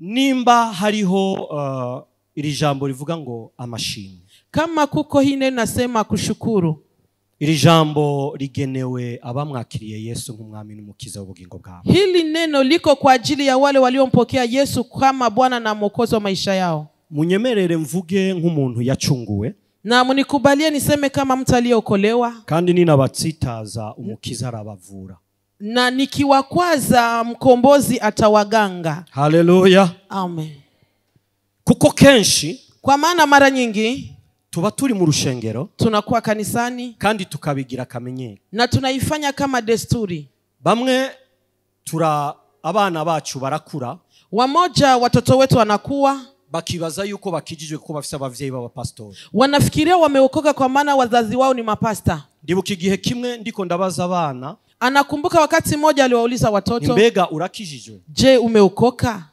Nimba hariho iri jambo rivuga ngo amashimwe. Kama kuko hii neno nasema kushukuru. Iri jambo rigenewe abamwakiriye Yesu nk'umwami n'umukiza w'ubugingo bwabo. Hili neno liko kwa ajili ya wale waliompokea Yesu kama Bwana na Mwokozi wa maisha yao. Munyemerere mvuge nk'umuntu yacunguwe. Na munikubalie niseme kama mtu aliyeokolewa. Kandi ninabatsitaza umukiza arabavura. Na nikiwakwaza mkombozi atawaganga. Haleluya. Amen. Kuko kenshi, kwa maana mara nyingi tuba turi mu rushengero, tunakuwa kanisani, kandi tukabigira kamenyero, na tunaifanya kama desturi. Bamwe tura abana bacu barakura, wamoja watoto wetu wanakuwa, bakibaza yuko bakijijwe kuko bafise abavyeyi b'abapastori. Wanafikiria wameokoka kwa maana wazazi wao ni mapasta. Ndibuka igihe kimwe ndiko ndabaza abana. Anakumbuka wakati mmoja aliwauliza watoto, mbega urakijijwe? Je, umeokoka?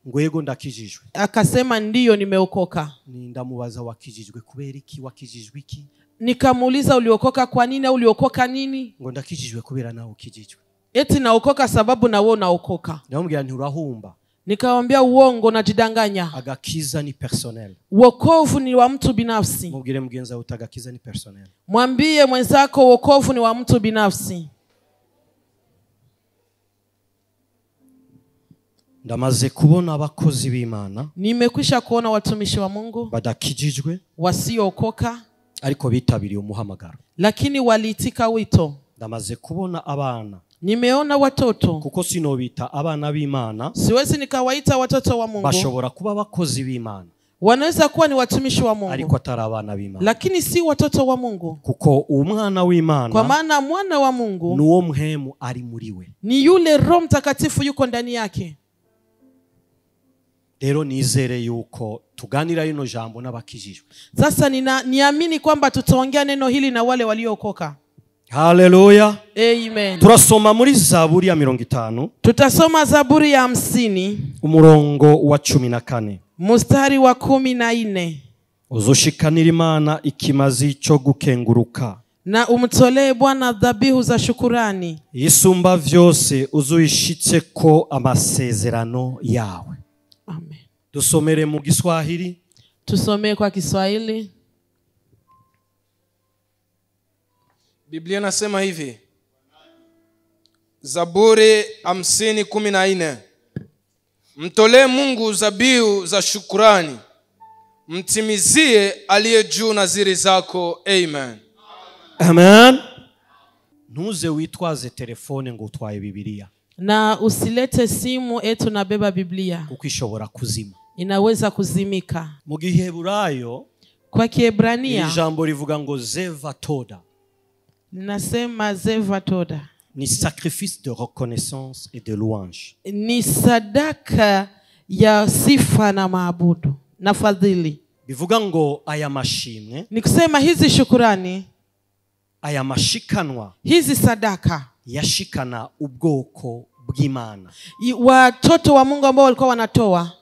Ngo yego ndakijijwe. Akasema ndiyo nimeokoka. Ndamubaza wakijijwe kubera iki? Wakijijwe iki? Nikamuuliza uliokoka kwa nini au uliokoka nini? Ngo ndakijijwe kubera nawe ukijijwe. Eti naokoka sababu na wewe unaokoka. Ndamubwira nti urahumba. Nikamwambia uongo, najidanganya. Agakiza ni personnel. Wokovu ni wa mtu binafsi. Mubwire mugenzi wawe utagakiza ni personnel. Mwambie mwenzako wokovu ni wa mtu binafsi. Ndamaze kubona abakozi b'Imana. Nimekwisha kuona watumishi wa Mungu badakijijwe, wasiookoka, ariko bitabiriye umuhamagaro, lakini waliitika wito. Ndamaze kubona abana. Nimeona watoto. Kuko sinobita abana b'Imana, siwezi nikawaita watoto wa Mungu. Bashobora kuba abakozi b'Imana, wanaweza kuwa ni watumishi wa Mungu, ariko atari abana b'Imana, lakini si watoto wa Mungu. Kuko umwana w'Imana, kwa maana mwana wa Mungu nuwo mhemu ari muriwe, ni yule Roho Mtakatifu yuko ndani yake. Rero nizere yuko tuganira ino jambo n'abakijijwe. Sasa niamini kwamba tutaongea neno hili na wale waliookoka. Haleluya. Amen. Turasoma muri Zaburi ya 50. Tutasoma Zaburi ya 50 umurongo wa 14. Mstari wa 14. Uzoshikanira Imana ikimazi cyo gukenguruka, na umtolee Bwana dhabihu za shukurani. Isumba vyose uzuishitse ko amasezerano yawe. Amen. Tusomere mu Kiswahili. Tusomee kwa Kiswahili. Biblia nasema hivi. Zaburi 50:14. Mtolee Mungu dhabihu za shukurani, mtimizie aliye juu naziri zako. Amen. Amen. Ntuze witwaze telefone ngo utwaye Biblia. Na usilete simu etu nabeba Biblia. Kuko ishobora kuzima. Inaweza kuzimika. Mu Giheburayo, kwa Kiebrania, ijambo rivuga ngo zeva toda. Nasema zeva toda. Ni sacrifice de reconnaissance et de louange. Ni sadaka ya sifa na maabudu na fadhili. Bivuga ngo aya mashimwe. Ni kusema hizi shukurani, aya mashikanwa, hizi sadaka yashikana ubwoko bw'Imana. Watoto wa Mungu ambao walikuwa wanatoa,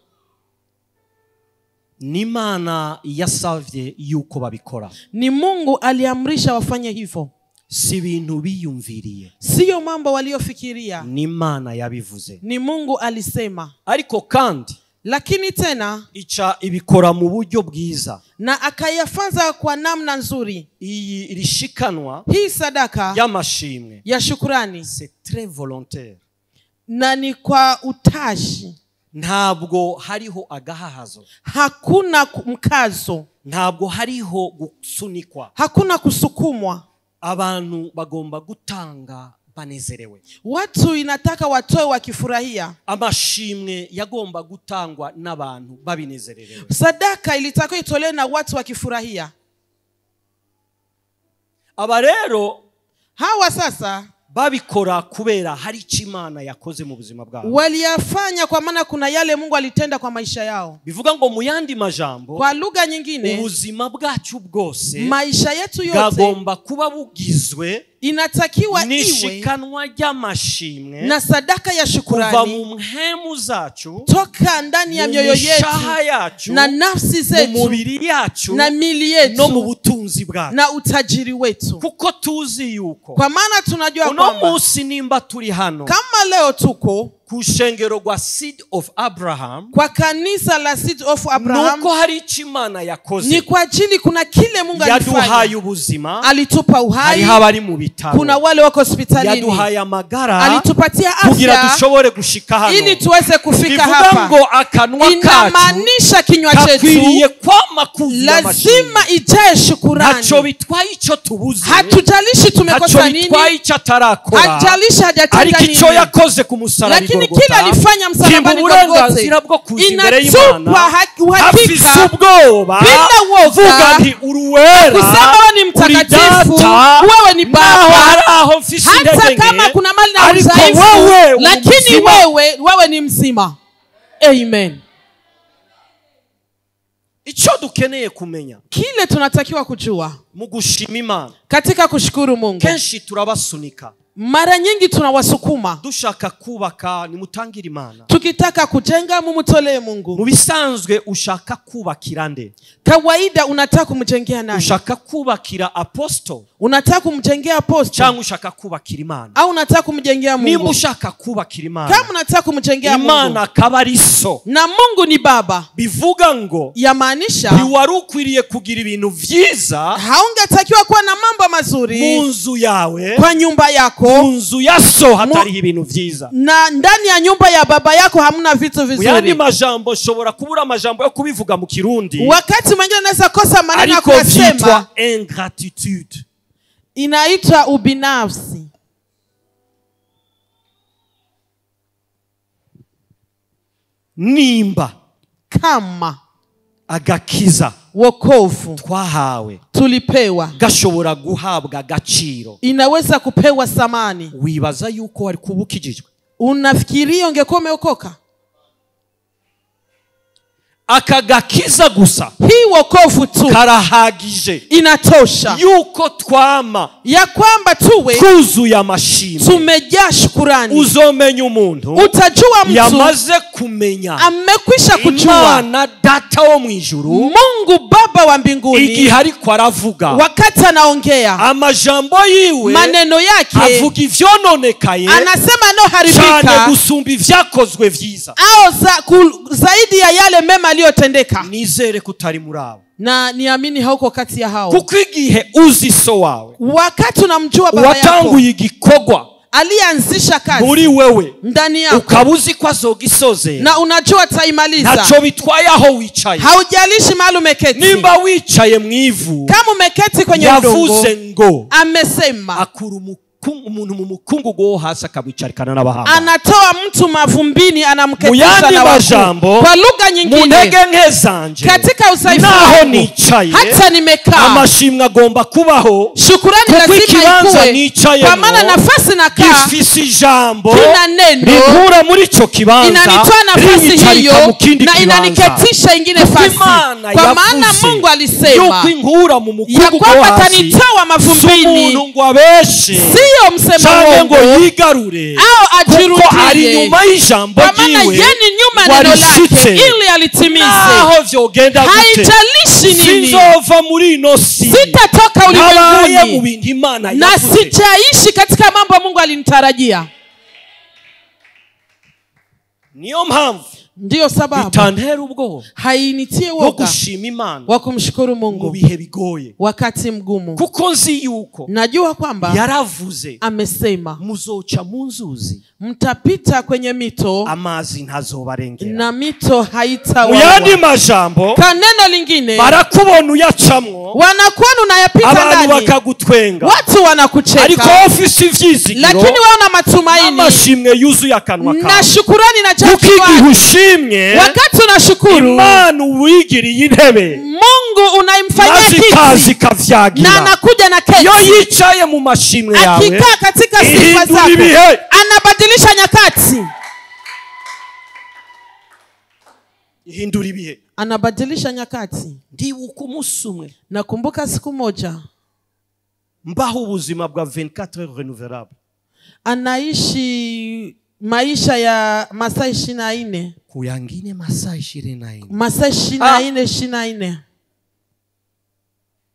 ni Imana yasavye yuko babikora. Ni Mungu aliamrisha wafanye hivyo. Si bintu biyumviriye, sio mambo waliofikiria. Ni Imana yabivuze. Ni Mungu alisema. Ariko kandi, lakini tena ica ibikora mu buryo bwiza, na akayafanza kwa namna nzuri. Iyi irishikanwa, hii sadaka y'amashimwe, ya shukurani, c'est très volontaire, na ni kwa utashi. Ntabwo hariho agahahazo, hakuna mkazo, ntabwo hariho gusunikwa, hakuna kusukumwa. Abantu bagomba gutanga banezerewe. Watu inataka watoe wakifurahia. Amashimwe yagomba gutangwa n'abantu babinezerewe. Sadaka ilitakiwa itolewe na watu wakifurahia. Aba rero hawa sasa babikora kubera hari Imana yakoze mu buzima bwabo. Waliyafanya kwa maana kuna yale Mungu alitenda kwa maisha yao. Bivuga ngo mu yandi majambo, kwa lugha nyingine, ubuzima bwacu bwose, maisha yetu yote gagomba kuba bugizwe, inatakiwa iwe nishikanwa ry'amashimwe na sadaka ya shukurani, kuva mu mpemu zacu, toka ndani ya mioyo yetu, yacu, na nafsi zetu, mu mubiri yacu, na mili yetu, no mu butunzi bwacu, na utajiri wetu. Kuko tuzi yuko, kwa maana tunajua uno kwamba munsi nimba turi hano, kama leo tuko Ku shengero rwa Seed of Abraham, kwa kanisa la Seed of Abraham, nuko hari icyo Imana yakoze, ni kwa ajili kuna kile Mungu alifanya. Yaduhaye ubuzima, alitupa uhai, hariho abari mu bitaro, kuna wale wako hospitalini, yaduhaye amagara, alitupatia kugira afya dushobore gushika hano, ili tuweze kufika bivuga hapa. ngo akanwa kacu Inamaanisha kinywa chetu gakwiriye kwama kuzuye amashimwe, lazima ijae shukurani. Ntacyo bitwaye icyo tubuze, Hatujalishi tumekosa ntacyo nini, bitwaye icyo atarakora, hajalishi hajatenda ariko icyo nini, yakoze ku musaraba lakini Golgotha, kile alifanya msalabani kimpa uburenganzira Golgotha bwo kuza imbere inatupa y'Imana uhakika hafise ubwoba, bila woga, vuga nti uri uwera, kusema wewe ni uri mtakatifu, data, wewe ni naho Baba, hari aho mfise hata intege kama nke, kuna mali na ariko udhaifu, wewe uri lakini muzima. wewe ni mzima. Amen. Icyo dukeneye kumenya kile tunatakiwa kujua mu gushima Imana, katika kushukuru Mungu, kenshi turabasunika, mara nyingi tunawasukuma dushaka kubaka nimutangire Imana, tukitaka kujenga mumutolee Mungu. Mu bisanzwe ushaka kubakira nde? Kawaida unataka kumjengea nani? Ushaka kubakira apostle? Unataka kumjengea apostle? Cyangwa ushaka kubakira Imana? Au unataka kumjengea Mungu? Nimba ushaka kubakira Imana, kama unataka kumjengea Mungu, Imana akaba ari so, na Mungu ni Baba, bivuga ngo yamaanisha ntiwari ukwiriye kugira ibintu vyiza haungetakiwa kuwa na mambo mazuri mu nzu yawe, kwa nyumba yako, mu nzu ya so hatariho ibintu vyiza, na ndani ya nyumba ya baba yako hamna vitu Mu yandi vizuri. majambo nshobora kubura amajambo yo kubivuga mu Kirundi, Wakati mwingine naweza kosa maneno ya ariko kuyasema, vyitwa ingratitude, inaitwa ubinafsi. Nimba kama agakiza wokovu twahawe tulipewa gashobora guhabwa agaciro, inaweza kupewa thamani, wibaza yuko wari kuba ukijijwe? Unafikiria ungekuwa umeokoka? Aka gakiza gusa hii wokovu tu karahagije, inatosha yuko twama ya kwamba tuwe twuzuye amashimwe, tumejaa shukurani. Uzomenya umuntu utajua mtu yamaze kumenya amekwisha kujua Imana data wo mu ijuru, Mungu Baba wa mbinguni, igihe ariko aravuga, wakati anaongea amajambo yiwe, maneno yake, avuga ivyononekaye anasema yanayoharibika cyane gusumba ivyakozwe vyiza, au zaidi ya yale mema aliyotendeka. Nizere ko utari muri abo, na niamini hauko kati ya hao, kuko igihe uzi so wawe, wakati unamjua baba yako, watanguye igikorwa alianzisha kazi muri wewe, ndani yako, ukaba uzi ko azogisozera, na unajua ataimaliza, ntacyo bitwaye aho wicaye, haujalishi mahali umeketi. Nimba wicaye mu ivu, kama umeketi kwenye udongo, yavuze ngo amesema akura umuntu mu mukungugu wo hasi akamwicarikana n'abahanga, anatoa mtu mavumbini anamketisha Mu yandi na wakuu. majambo, Kwa lugha nyingine, mu ntege nke zanje, katika udhaifu naho wangu, nicaye, hata nimekaa, amashimwe agomba kubaho, shukurani kuko lazima ikibanza ikue, nicayemo kwa maana nafasi nakaa gifise ijambo kina neno rinkura muri ico kibanza, inanitoa nafasi rinyicarika hiyo mu kindi na kibanza. inaniketisha ingine Kuko fasi, Imana kwa maana yavuze Mungu alisema yuko inkura mu ya mukungugu wo kwamba hasi, atanitoa mavumbini, si umuntu ngo abeshe, sio msema canke ngo uongo yigarure, au kuko ari ajirudie, nyuma y'ijambo kwa maana ryiwe yeye ni nyuma ngo neno lake arishitse. ili alitimize. Naho vyogenda gute, Haijalishi nini, sinzova muri ino si, sitatoka ntabaye mu ulimwenguni bintu Imana na yavuze. sitaishi katika mambo Mungu alinitarajia. Niyo mpamvu Ndiyo sababu bitantera ubwoba hainitie wo woga gushima Imana wa kumshukuru mu Mungu bihe bigoye, wakati mgumu. kuko nzi yuko Najua kwamba yaravuze amesema muzoca mu nzuzi, mtapita kwenye mito amazi ntazobarengera, na mito mu yandi haitawaua. majambo Kwa neno lingine, barakubona uyacamwo, wanakuona unayapita abantu ndani, bakagutwenga, watu wanakucheka, ariko ufise ivyizigiro lakini wewe una matumaini n'amashimwe yuzuye akanwa na kawe, shukurani na kuko igihe kichwani. ushimye Wakati unashukuru Imana uwigiriye intebe, Mungu unaimfanyia maze ikaza kiti ikavyagira. na anakuja na Iyo keti, yicaye mu mashimwe yawe, akikaa katika sifa ihindura zako ibihe. anabadilisha nyakati, ihindura ibihe, anabadilisha nyakati. Ndibuka umunsi umwe, Nakumbuka siku moja mbaho ubuzima bwa 24 heures renouvelable, anaishi maisha ya masaa 24, kuyangine masaa 24, masaa 24, 24.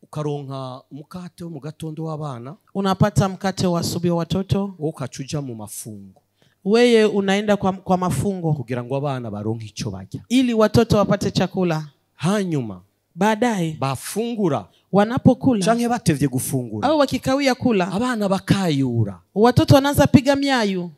Ukaronka umukate wo mu gatondo w'abana, unapata mkate wa asubuhi wa watoto, wowe ukaca uja mu mafungo, Weye unaenda kwa mafungo kugira ngo abana baronke ico barya, ili watoto wapate chakula. Hanyuma baadaye bafungura, wanapokula canke batevye gufungura au wakikawia kula, abana bakayura, watoto wanaanza piga miayu.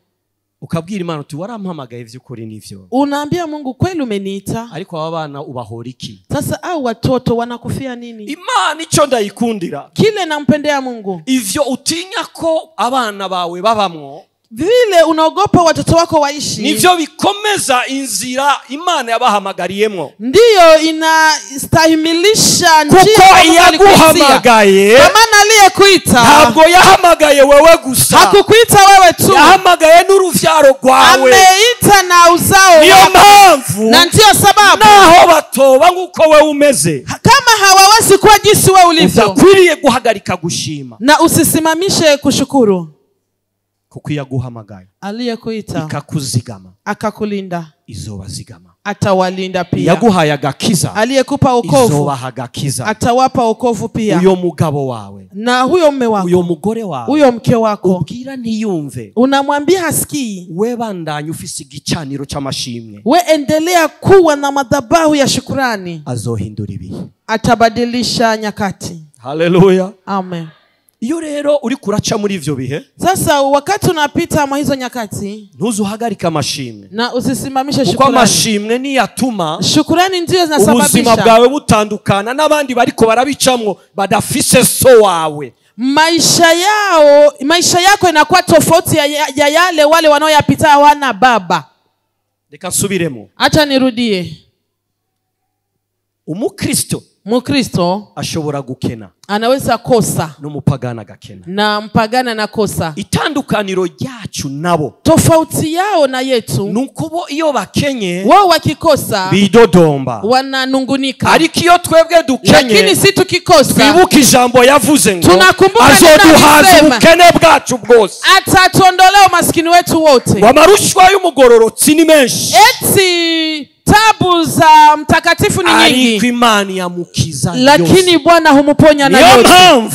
Ukabwira Imana uti warampamagaye vy'ukuri nivyo. Unaambia Mungu kweli umeniita, ariko aba bana ubahora iki? Sasa au watoto wanakufia nini? Imana ico ndayikundira, kile nampendea Mungu, ivyo utinya ko abana bawe babamwo, vile unaogopa watoto wako waishi, nivyo bikomeza inzira Imana yabahamagariyemwo. Ndiyo inastahimilisha njia kuko iyaguhamagaye, kwa maana aliyekuita ntabwo yahamagaye wewe gusa, hakukuita wewe tu, yahamagaye n'uruvyaro rwawe, ameita na uzao. Niyo mpamvu na ndiyo sababu naho batoba nguko wewe umeze, kama hawawezi kuwa jinsi wewe ulivyo, udakwiriye guhagarika gushima na usisimamishe kushukuru. Kuko iyaguhamagaye, aliyekuita ikakuzigama, akakulinda, izobazigama, atawalinda pia. Iyaguhaye agakiza, aliyekupa wokovu, izobaha agakiza, atawapa wokovu pia. Uyo mugabo wawe na huyo mume wako, uyo mugore wawe, huyo mke wako, ubwira ntiyumve, unamwambia hasikii, we bandanye ufise igicaniro c'amashimwe, we endelea kuwa na madhabahu ya shukrani, azohindura ibihe, atabadilisha nyakati. Haleluya, amen. Iyo rero uri kuraca muri ivyo bihe, sasa wakati unapita mwa hizo nyakati, ntuzuhagarika amashimwe na usisimamishe kuko shukrani. Amashimwe niyatuma shukrani ndiyo zinasababisha ubuzima bwawe butandukana n'abandi bariko barabicamwo badafise so wawe. Maisha yako inakuwa tofauti ya yale wale wanaoyapita hawana baba. Reka nsubiremo. Acha nirudie. Umukristo Mukristo ashobora gukena, anaweza kosa, n'umupagana agakena, na mpagana na kosa. Itandukaniro ryacu nabo, tofauti yao na yetu, nuko bo iyo bakenye, wao wakikosa bidodomba, wananungunika. Ariko iyo twebwe dukenye, lakini si tukikosa, twibuka ijambo yavuze ngo tunakumbuka azoduhaza ubukene bwacu bwose, atatuondolea umaskini wetu wote. Amarushwa y'umugororotsi ni menshi, eti tabu za mtakatifu ni nyingi, ariko Imana yamukiza, lakini Bwana humuponya na yote.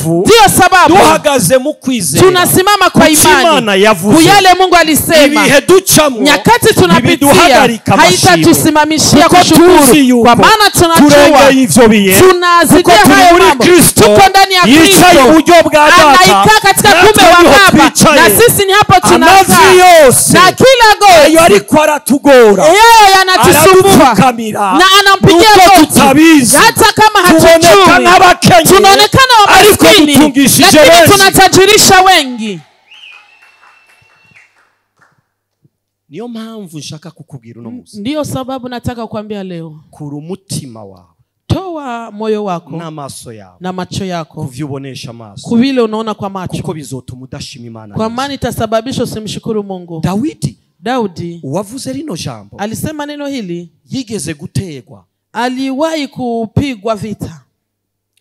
Ndiyo sababu duhagaze mu kwizera, tunasimama kwa imani ku yale Mungu alisema. Nyakati tunapitia haitatusimamishia kushukuru, kwa maana tunajua tunazidia hayo mambo. Tuko ndani ya Kristo, anaikaa katika kume wa Baba, na sisi ni hapo tunakaa, na kila goti yeye yanatusumbua na anampigia goti, hata kama hatujui tunaonekana wamaskini, lakini tunatajirisha wengi. Niyo mpamvu nshaka kukubwira uno munsi. Ndiyo sababu nataka kukuambia leo, kura umutima wawe, toa moyo wako n'amaso yawe, na macho yako, kuvyubonesha amaso, kwa vile unaona kwa macho, kuko bizotuma udashima Imana, kwa maana itasababisha usimshukuru Mungu. Daudi uwavuze rino jambo, alisema neno hili, yigeze gutegwa, aliwahi kupigwa vita.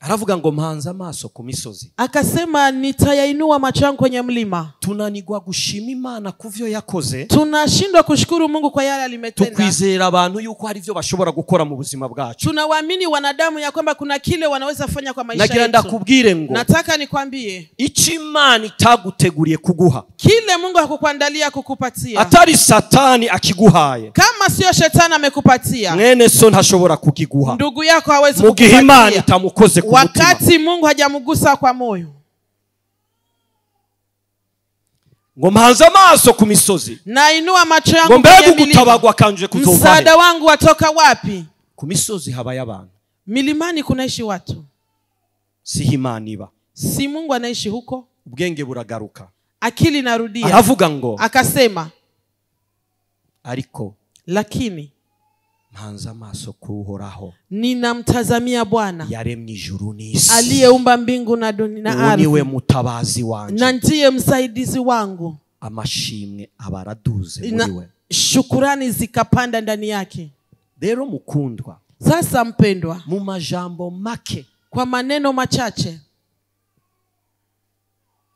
Aravuga ngo mpanze amaso ku misozi, akasema nitayainua macho yangu kwenye mlima. Tunanigwa gushima Imana kuvyo yakoze, tunashindwa kushukuru Mungu kwa yale alimetenda. Tukwizera abantu yuko hari ivyo bashobora gukora mu buzima bwacu, tunawaamini wanadamu ya kwamba kuna kile wanaweza fanya kwa maisha yetu. Nagira ndakubwire ngo, nataka nikwambie, ico Imana itaguteguriye kuguha, kile Mungu hakukuandalia kukupatia, atari Satani akiguhaye, kama sio shetani amekupatia, mwene so ntashobora kukiguha, ndugu yako hawezi kukupatia, mugihe Imana itamukoze wakati Mungu hajamugusa kwa moyo. Ngo mpanze amaso ku misozi, nainua macho yangu ngo kwenye mbega milima, ugutabagwa kanje kuzova, msaada wangu watoka wapi? Ku misozi habaye abantu, milimani kunaishi watu, si Imana iba, si Mungu anaishi huko. Ubwenge buragaruka, akili narudia. Aravuga ngo, akasema, ariko, lakini mpanze amaso kuhoraho, ninamtazamia Bwana yaremye ijuru n'isi, aliyeumba mbingu na dunia na ardhi, niwe mutabazi wanje, na ndiye msaidizi wangu. Amashimwe abaraduze muri we, shukurani zikapanda ndani yake. Rero mukundwa, sasa mpendwa, mu majambo make, kwa maneno machache,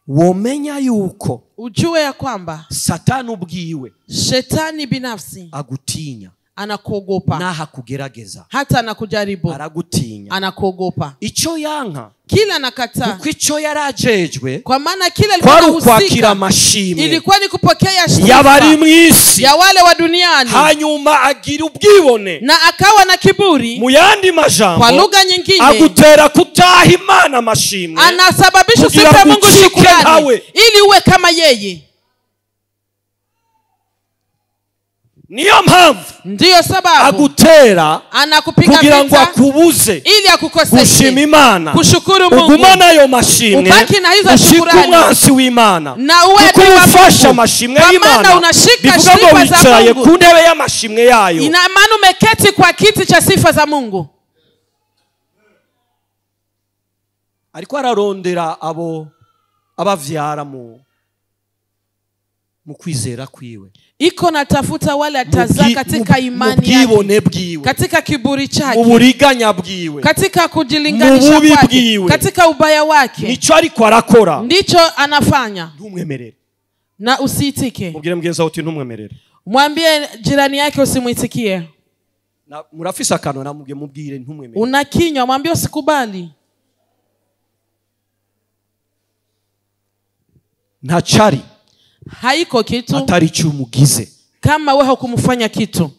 womenya yuko, ujue ya kwamba Satani ubwiwe, shetani binafsi agutinya, Anakuogopa. Naha kugerageza. Hata anakujaribu. Aragutinya. Anakuogopa. Ico yanka. Kila anakataa. Kuko ico yarajejwe. Kwa maana kila alikuwa kwakira amashimwe. Ilikuwa ni kupokea sifa. Yabari mwisi. Ya wale wa duniani. Hanyuma agira ubwibone. Na akawa na kiburi. Mu yandi majambo. Kwa lugha nyingine. Agutera kutaha Imana amashimwe. Anasababisha usipe Mungu shukrani ili uwe kama yeye. Niyo mpamvu. Ndiyo sababu. Agutera anakupiga kugira ngo vita akubuze ili akukoseshe gushima Imana, kushukuru Mungu, ugumana ayo mashimwe, ubaki na hizo shukrani, umwansi w'Imana, na uwe kuko ufasha amashimwe y'Imana, unashika bivuga ngo sifa za wicaye Mungu ku ntebe y'amashimwe yayo. Ina maana umeketi kwa kiti cha sifa za Mungu. Ariko ararondera abo abavyara mu kwizera kwiwe. Iko natafuta wale atazaa katika imani yake, bwiwe, katika kiburi chake, uburiganya bwiwe, katika kujilinganisha kwake, katika ubaya wake. Nicho ariko arakora, ndicho anafanya. Ntumwemerere na usiitike. Mubwire mgenzi wawe uti ntumwemerere. Mwambie jirani yake usimuitikie. Na murafisa akanwa namubwiye mubwire ntumwemerere. Una kinywa mwambie usikubali. Ntacari haiko kitu atari cyumugize kama wewe hukumfanya kitu.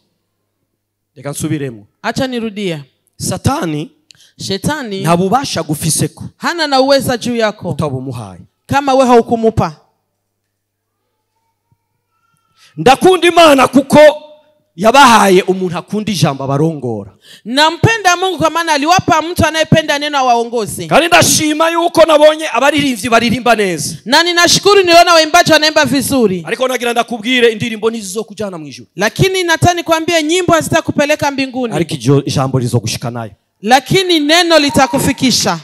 Reka nsubiremo. Acha nirudie. Satani, shetani ntabubasha gufiseko, hana na uweza juu yako utabumuhaye kama wewe hukumupa. Ndakunda Imana kuko yabahaye umuntu akunda ijambo abarongora. Nampenda Mungu kwa maana aliwapa mtu anayependa neno awaongoze. Kandi ndashima yuko nabonye abaririmbyi baririmba neza. Na ninashukuru niliona waimbaji wanaimba vizuri. Ariko nagira ndakubwire indirimbo nizizokujana mu ijuru. Lakini nataka nikwambie nyimbo hazitakupeleka mbinguni. Ariko ijambo rizogushika nayo. Lakini neno litakufikisha.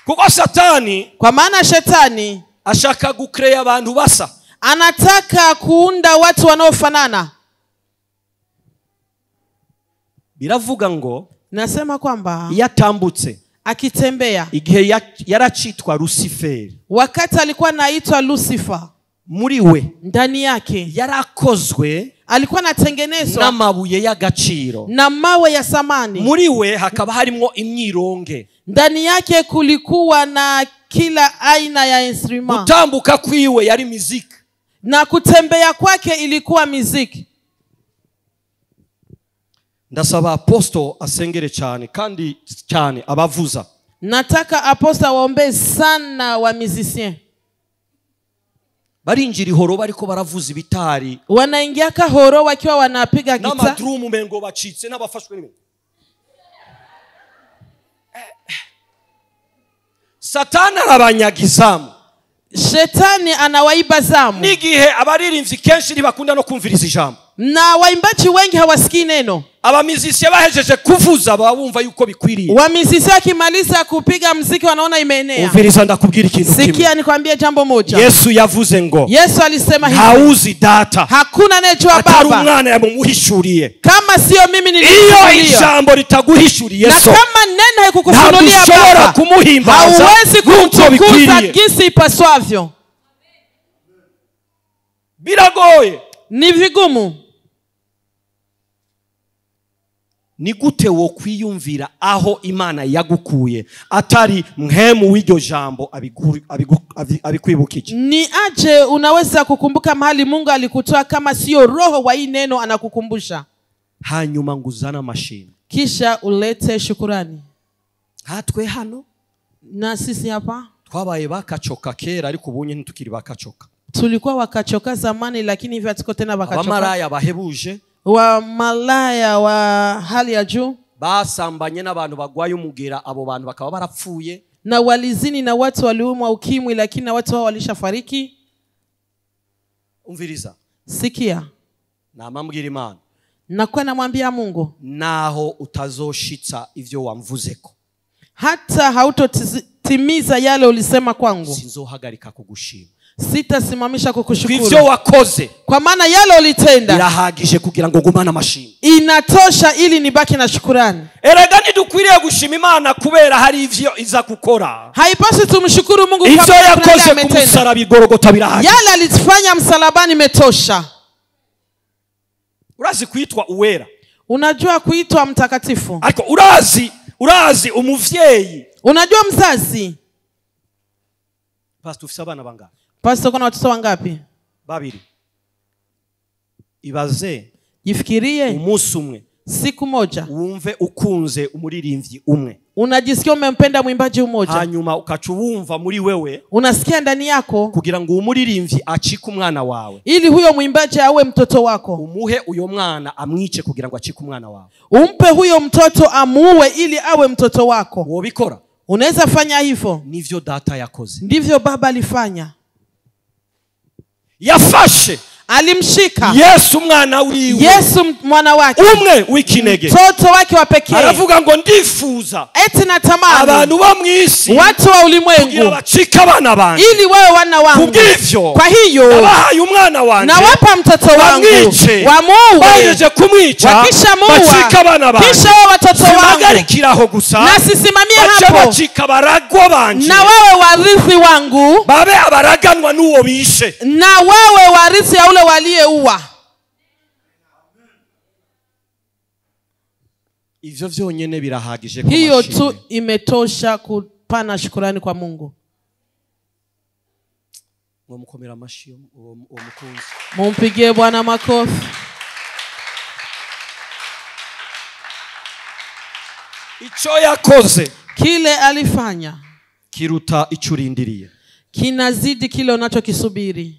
Kuko satani, kwa maana shetani ashaka gucrea abantu basa. Anataka kuunda watu wanaofanana. Biravuga ngo nasema kwamba yatambutse akitembea igihe yaracitwa Luciferi, wakati alikuwa anaitwa Lucifer, muri we ndani yake yarakozwe, alikuwa anatengenezwa n'amabuye y'agaciro na mawe ya samani. Muri we hakaba harimo imyironge, ndani yake kulikuwa na kila aina ya instrument. Gutambuka kwiwe yari muziki, na kutembea kwake ilikuwa muziki. Ndasaba apostle asengere cyane kandi cyane abavuza. Nataka apostle waombe sana wa musicien. Barinjira ihoro bariko baravuza ibitari. Wanaingia kahoro wakiwa wanapiga gitaa. N'amadrum mengo bacitse n'abafashwe n'ibintu. Satani arabanyagizamu. Shetani anawaiba zamu. Nigihe abaririmbyi kenshi ntibakunda no kumviriza ijambo. Na waimbaji wengi hawasikii neno. Abamizisi bahejeje kuvuza babumva yuko bikwiriye. Wamizisi akimaliza kupiga muziki wanaona imeenea. Umviriza ndakubwira ikintu kimwe. Sikia nikwambie jambo moja. Yesu yavuze ngo Yesu alisema hivi. Hauzi data. Hakuna anayejua Baba. Atari umwana yamuhishuriye. Kama sio mimi niliyemfunulia. Iyo ijambo litaguhishuriye Na so. kama neno haikukufunulia Baba, kumuhimbaza. Hauwezi kumtukuza jinsi ipaswavyo. Biragoye. Ni vigumu. Ni gute wo kwiyumvira aho Imana yagukuye atari mhemu w'iryo jambo abikwibukije? Ni aje unaweza kukumbuka mahali Mungu alikutoa kama sio roho wa hii neno anakukumbusha? Hanyuma nguzana mashini, kisha ulete shukurani. Hatwe hano na sisi hapa twabaye bakachoka kera, ariko ubunye ntitukiri bakachoka. Tulikuwa wakachoka zamani, lakini hivi hatuko tena wakachoka. Abamaraya bahebuje, wa malaya wa hali ya juu, basambanye n'abantu bagwaye umugera, abo bantu bakaba barapfuye, na walizini na watu waliumwa ukimwi, lakini na watu hao walishafariki. Umviriza. Sikia. Namambwira Imana. Nakuwa namwambia Mungu, naho utazoshitsa ivyo wamvuzeko, hata hautotimiza yale ulisema kwangu, sinzohagarika kugushima. Sitasimamisha kukushukuru. Ivyo wakoze, kwa maana yale ulitenda birahagije kugira ngo gumane amashimwe. Inatosha ili nibaki na shukurani. Erega ntidukwiriye gushima Imana kubera hari ivyo iza gukora. Haipaswi tumshukuru Mungu kwa ivyo yakoze ku musaraba igorogota birahagije. Yale alifanya msalabani imetosha. Urazi kuitwa uwera? Unajua kuitwa mtakatifu? Ariko urazi umuvyeyi? Unajua mzazi? Pastor, ufise abana bangapi? Pastor, kuna watoto wangapi? Babiri. Ibaze. Jifikirie. Umunsi umwe. Siku moja. Wumve ukunze umuririmbyi umwe. Unajisikia umempenda mwimbaji mmoja. Hanyuma ukacuwumva muri wewe. Unasikia ndani yako. Kugira ngo umuririmbyi acike umwana wawe. Ili huyo mwimbaji awe mtoto wako. Umuhe uyo mwana amwice kugira ngo acike umwana wawe. Umpe huyo mtoto amuue ili awe mtoto wako. Wobikora? Unaweza fanya hivyo? Nivyo data yakoze. Ndivyo baba alifanya. Yafashe. Alimshika Yesu mwana wiwe. Yesu mwana wake. Umwe w'ikinege. Mtoto wake wa pekee. Aravuga ngo ndifuza. Eti natamani. Abantu bo mwisi. Watu wa ulimwengu. Kugira bacike abana banje. Ili wawe wana wangu. Kubw'ivyo. Kwa hiyo. Nabahaye umwana wanje. Nawapa mtoto wangu. Wamuue. Bahejeje kumwica. Wakishamuua. Bacike abana banje. Kisha wawe watoto wangu. Simpagarikiraho gusa. Na sisimamie hapo. Bacike abaragwa banje. Na wawe warithi wangu. Babe abaraganwa n'uwo bishe. Na wawe warithi ya ule waliyeua. Ivyo vyonyene birahagije kwa hiyo tu imetosha kupana shukrani kwa Mungu. Mwamukomera amashi uwo mukunzi. Mumpigie Bwana makofi. Ico yakoze, kile alifanya, kiruta icurindiriye. Kinazidi kile unachokisubiri.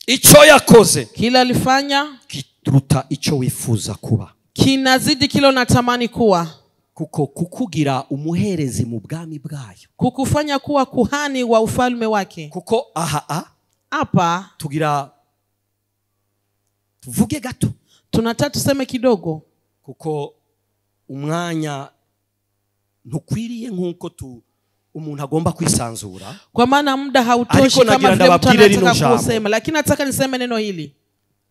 Ico yakoze, kile alifanya, kiruta ico wifuza kuba. Kinazidi kile unatamani kuwa. Kuko kukugira umuherezi mu bwami bwayo. Kukufanya kuwa kuhani wa ufalme wake. Kuko aha hapa tugira tuvuge gato. Tunataka tuseme kidogo. Kuko umwanya ntukwiriye nkuko tu umuntu agomba kwisanzura. Kwa maana muda hautoshi kama vile mtu anataka kusema, lakini nataka niseme neno hili.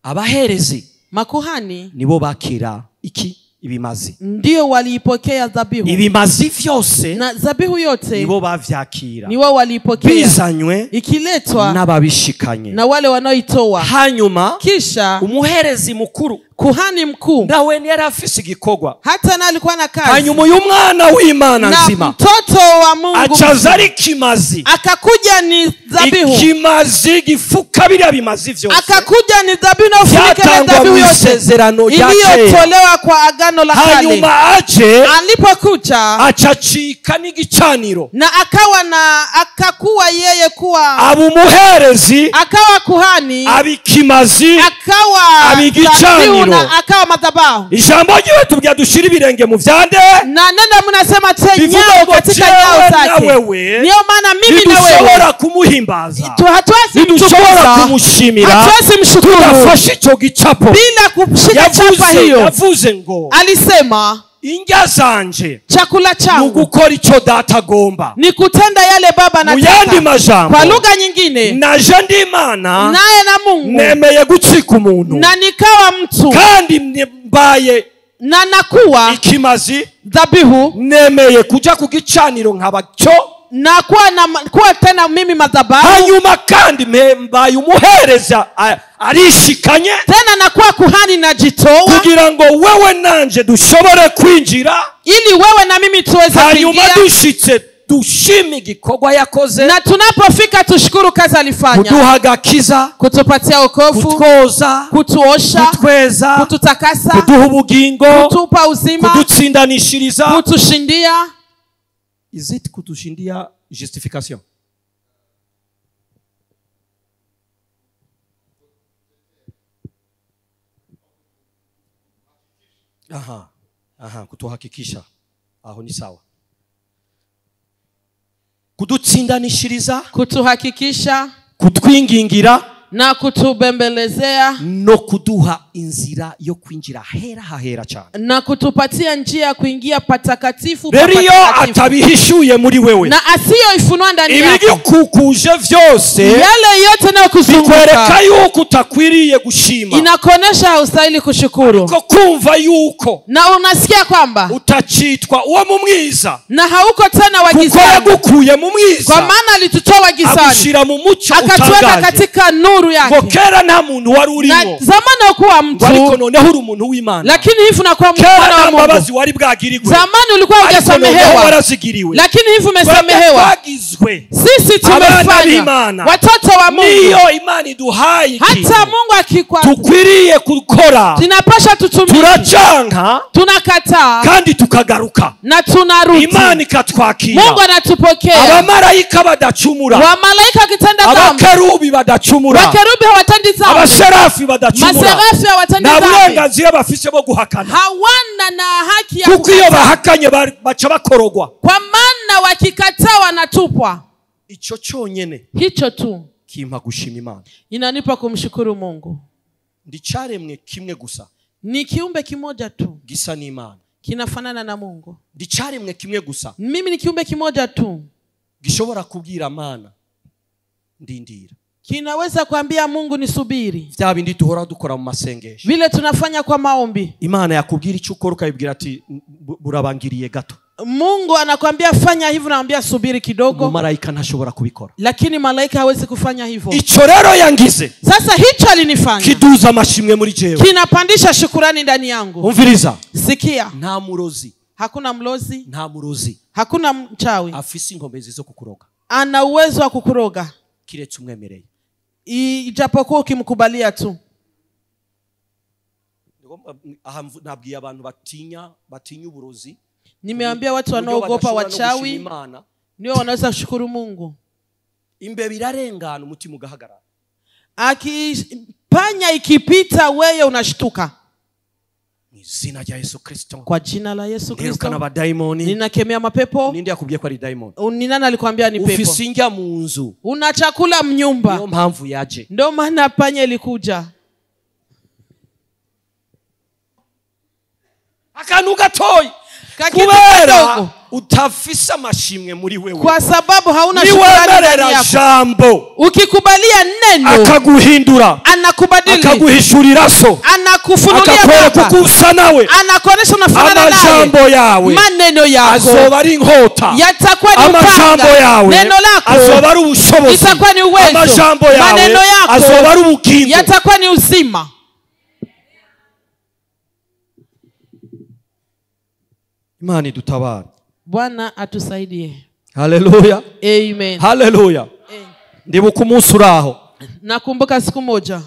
Abaherezi, makuhani, nibo bakira iki ibimazi. Ndio waliipokea dhabihu. Ibimazi vyose na dhabihu yote nibo bavyakira. Niwo waliipokea. Bizanywe ikiletwa n'ababishikanye na wale wanaoitoa. Hanyuma kisha umuherezi mukuru, kuhani mkuu, nawe yari afise igikorwa. Hata na alikuwa na kazi. Hanyuma uyu mwana w'Imana nzima, na mtoto wa Mungu, acaza ari kimazi. Akakuja ni dhabihu. Ikimazi gifuka biriya bimazi vyose. Akakuja ni dhabihu na ufunike dhabihu yote iliyotolewa kwa agano la kale. Hanyuma aje, alipokuja acacika n'igicaniro, na akawa na akakuwa yeye kuwa aba umuherezi, akawa kuhani, abikimazi, akawa abigicaniro, na akawa madhabahu. Ijambo ryiwe tubwira dushira ibirenge mu vyande. Na neno mnasema tenyao katika nyao zake. Ndio maana mimi na wewe ntidushobora kumuhimbaza, hatuwezi kumushimira, hatuwezi mshukuru tudafashe ico gicapo bila kushika chapa hiyo. Yavuze ngo, alisema, indya zanje, chakula changu, gukora ico data agomba, ni kutenda yale baba anataka. Muyandi majambo, kwa lugha nyingine, naje ndi Imana, naye na Mungu, nemeye gucika umuntu, na nikawa mtu, kandi mbaye na nakuwa ikimazi dhabihu, nemeye kuja ku gicaniro nkaba cyo, na kuwa na kuwa tena mimi madhabahu. Hanyuma kandi mbaye umuhereza arishikanye, tena nakuwa kuhani najitoa, kugira ngo wewe nanje dushobore kwinjira, ili wewe na mimi tuweze kuingia. Hanyuma dushitse dushime igikorwa yakoze, na tunapofika tushukuru kazi alifanya, kuduha agakiza, kutupatia wokovu, kutwoza, kutuosha, kutweza, kututakasa, kuduha ubugingo, kutupa uzima, kudutsindanishiriza, kutushindia. Is it kutushindia justification? Aha, kutuhakikisha. Aho ni sawa. Kudutsindanishiriza, kutuhakikisha, kutwingingira, na kutubembelezea, no kuduha inzira yo kwinjira hera hahera cyane, na kutupatia njia ya kuingia patakatifu. Rero iyo atabihishuye muri wewe, na asiyoifunua ndani yako, ibigikukuje vyose, yale yote yanayokuzunguka, bikwereka yuko utakwiriye gushima, inakuonesha haustahili kushukuru. Ariko kumva yuko, na unasikia kwamba utachitwa uwo mu mwiza, na hauko tena wa gizani, kuko yagukuye mu mwiza, kwa maana alitutoa gizani, agushira mu mucyo akatuweka utangaje, katika nuru nuru yake. Kera nta muntu wari urimo. Na zamani hukuwa mtu. Ariko noneho uri umuntu w'Imana. Lakini hivi unakuwa mwana wa Mungu. Wari bwagirigwe. Zamani ulikuwa hujasamehewa. Lakini hivi umesamehewa. Sisi tumefanya watoto wa Mungu. Niyo Imana iduhaye. Hata Mungu akikwa. Tukwiriye gukora. Tunapasha tutumike. Turacanka. Tunakataa. Kandi tukagaruka. Na tunarudi. Imana ikatwakira. Mungu anatupokea. Abamarayika badacumura. Wamalaika kitenda dhambi. Abakerubi badacumura. Wakerubi hawatendi dhambi. Abaserafi badacumura. Maserafi hawatendi dhambi. Nta burenganzira bafise bwo guhakana. Hawana na haki ya kuko iyo bahakanye baca bakorogwa. Kwa maana wakikataa wanatupwa. Ico cyonyene. Hicho tu kimpa gushima Imana. Inanipa kumshukuru Mungu. Ndicaremwe kimwe gusa. Ni kiumbe kimoja tu. Gisa n'Imana. Kinafanana na Mungu. Ndicaremwe kimwe gusa. Mimi ni kiumbe kimoja tu. Gishobora kubwira Mana ndindira. Kinaweza kuambia Mungu nisubiri. Vya bindi duhora dukora mu masengesho. Vile tunafanya kwa maombi. Imana yakubwira icyo ukora ukayibwira ati burabangiriye gato. Mungu anakuambia fanya hivi, unaambia subiri kidogo. Malaika ntashobora kubikora. Lakini malaika hawezi kufanya hivyo. Ico rero yangize. Sasa hicho alinifanya. Kiduza amashimwe muri jewe. Kinapandisha shukurani ndani yangu. Umviriza. Sikia. Nta murozi. Hakuna mlozi. Nta murozi. Hakuna mchawi. Afisi inkomezi zo kukuroga. Ana uwezo wa kukuroga. Kiretse umwemereye. Ijapokuwa ukimkubalia tu. Aha nabwiye abantu batinya uburozi. Nimeambia watu wanaogopa wachawi ndio wanaweza kushukuru Mungu. Imbeba irarengana umutima ugahagarara. Akipanya ikipita wewe unashtuka. Izina rya Yesu Kristo. Kwa jina la Yesu Kristo. Nirukana abadaimoni. Ninakemea mapepo. Ninde yakubwiye ko ari daimoni? Ni nani alikwambia ni pepo? Ufisinja mu nzu. Una chakula mnyumba. Ndio mpamvu yaje. Ndio maana panya ilikuja. Akantu gatoyi. Kubera utafisa amashimwe muri wewe. Kwa sababu hauna shukrani ndani yako. Jambo. Ukikubalia neno akaguhindura, anakubadili, akaguhishurira so, anakufunulia baba, akakusa nawe, anakuonesha unafanana naye. Amajambo yawe, maneno yako azoba ari inkota, yatakuwa ni upanga. Amajambo yawe, neno lako azoba ari ubushobozi, itakuwa ni uwezo. Amajambo yawe, maneno yako azoba ari ubugingo, yatakuwa ni uzima. Imana idutabare. Bwana atusaidie. Haleluya. Amen. Haleluya. Ndibuka umunsi uraho. Nakumbuka siku moja.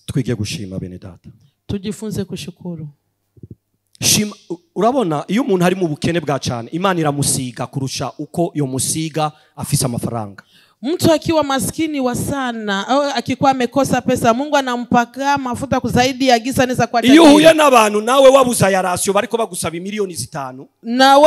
Twige gushima bene data. Tujifunze kushukuru. Shima, urabona iyo umuntu ari mu bukene bwa cyane Imana iramusiga kurusha uko yo musiga afise amafaranga. Mtu akiwa maskini wa sana au akikuwa amekosa pesa, Mungu anampaka mafuta kuzaidi ya gisa anaweza kuwa tajiri. Iyo uhuye n'abantu nawe wabuza ya rasio bariko bagusaba milioni 5. Na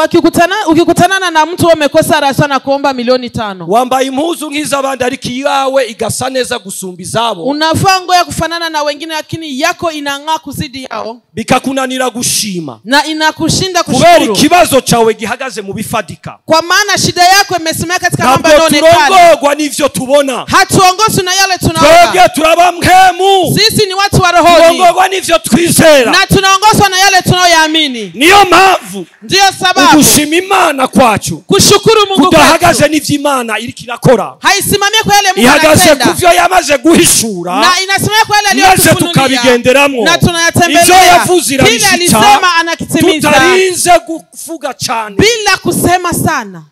ukikutana na mtu umekosa rasio na kuomba milioni 5. Wambaye impuzu nk'izabandi ariko iyawe igasa neza gusumba izabo. Unavaa nguo ya kufanana na wengine lakini yako inang'aa kuzidi yao. Bikakunanira gushima. Na inakushinda kushukuru. Kubera ikibazo chawe gihagaze mu bifadika. Kwa maana shida yako imesimama katika mambo yanayoonekana. N'ivyo tubona. Hatuongozwi na yale tunaona. Twebwe turaba mhemu. Sisi ni watu wa rohoni. Tuongozwa n'ivyo twizera. Na tunaongozwa na yale tunayoamini. Niyo mpamvu. Ndiyo sababu. Gushima Imana kwacu. Kushukuru Mungu kudahagaze n'ivyo Imana iriko irakora. Haisimamie kwa yale Mungu anatenda. Ihagaze kuvyo yamaze guhishura. Na inasimamia kwa yale aliyotufunulia. Tukabigenderamwo. Na tunayatembelea. Ivyo yavuze irabishitsa. Kile alisema anakitimiza. Tutarinze kuvuga cyane. Bila kusema sana.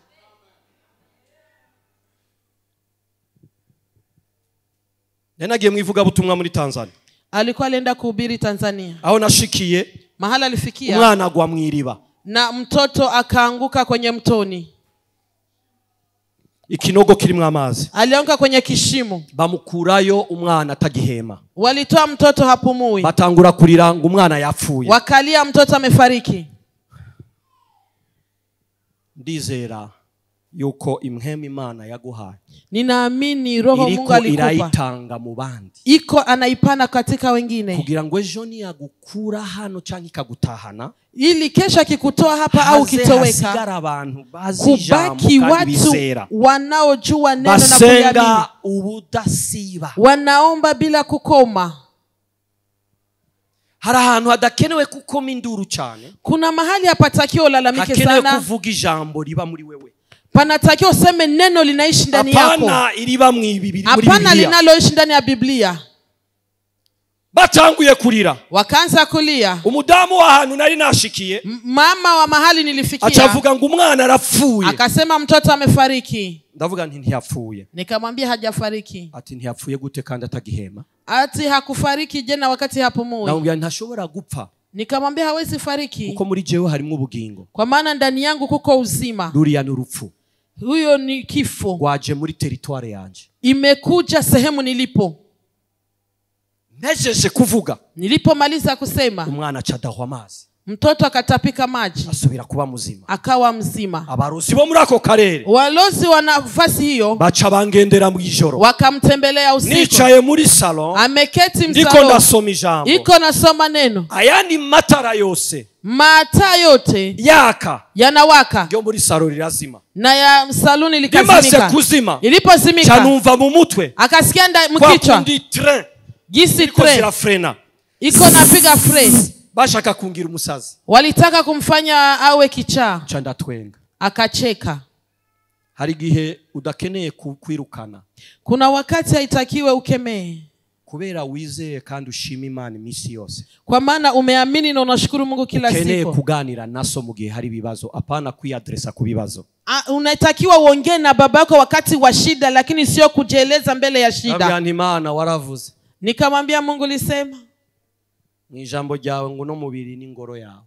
Nagiye mwivuga butumwa muri Tanzania. Alikuwa alienda kuhubiri Tanzania. Aho nashikiye mahala alifikia. Umwana agwa mwiriba. Na mtoto akaanguka kwenye mtoni. Ikinogo kirimwo amazi. Alianguka kwenye kishimo. Bamukurayo umwana atagihema. Walitoa mtoto hapumui. Batangura kurira ngo umwana yapfuye. Wakalia mtoto amefariki. Ndizera yuko imhemu Imana yaguhaye. Ninaamini roho Mungu alikupa. Iraitanga mu bandi. Iko anaipana katika wengine. Kugira ngo ejo niyagukura hano canke ikagutahana. Ili kesha akikutoa hapa au kitoweka. Hasigara abantu bazi ijambo kandi bizera. Wanaojua neno na kuliamini. Basenga ubudasiba. Wanaomba bila kukoma. Hari ahantu hadakenewe kukoma induru cyane. Kuna mahali hapatakiwa ulalamike sana. Hakenewe kuvuga ijambo riba muri wewe. Panatakiwa useme neno linaishi ndani yako. Hapana iriba muri Bibiliya. Hapana linaloishi ndani ya Biblia. Batanguye kurira. Wakaanza kulia. Umudamu wa hantu nari nashikiye. Mama wa mahali nilifikia. Acavuga ngo umwana arapfuye. Akasema mtoto amefariki. Ndavuga nti ntiyapfuye. Nikamwambia hajafariki. Ati ntiyapfuye gute kandi atagihema? Ati hakufariki jena wakati hapumui. Namubwira ntashobora gupfa. Nikamwambia hawezi fariki. Kuko muri jewe harimo ubugingo. Kwa maana ndani yangu kuko uzima. Ruriya n'urupfu. Huyo ni kifo. Waje muri territoire yanje. Imekuja sehemu nilipo. Nejeje kuvuga. Nilipomaliza kusema. Umwana acadahwa amazi. Mtoto akatapika maji. Asubira kuba muzima. Akawa mzima. Abarozi bo muri ako karere. Walozi wa nafasi hiyo. Baca bangendera mu ijoro. Wakamtembelea usiku. Nicaye muri salon. Ameketi msalon. Ndiko ndasoma ijambo. Iko nasoma neno. Ayandi matara yose. Mataa yote yaka. Yanawaka. Yo muri salon lirazima. Na ya saluni likazimika. Limaze kuzima. Ilipozimika. Chanumva mu mutwe. Akasikia mkichwa. Kwa kundi train. Gisi train. Frena. Iko napiga frena. Bashaka kungira umusazi. Walitaka kumfanya awe kichaa. Chanda twenga. Akacheka. Hari gihe udakeneye kwirukana. Kuna wakati haitakiwe ukemee. Kubera wizeye kandi ushima Imana imisi yose. Kwa maana umeamini na unashukuru Mungu kila siku. Ukeneye kuganira naso mu gihe hari ibibazo, apana kwiadresa ku bibazo. Unatakiwa uongee na babako wakati wa shida, lakini sio kujieleza mbele ya shida. Nabwira Imana waravuze. Nikamwambia Mungu lisema. Ijambo ryawe ngo no mubiri ni ngoro yawe.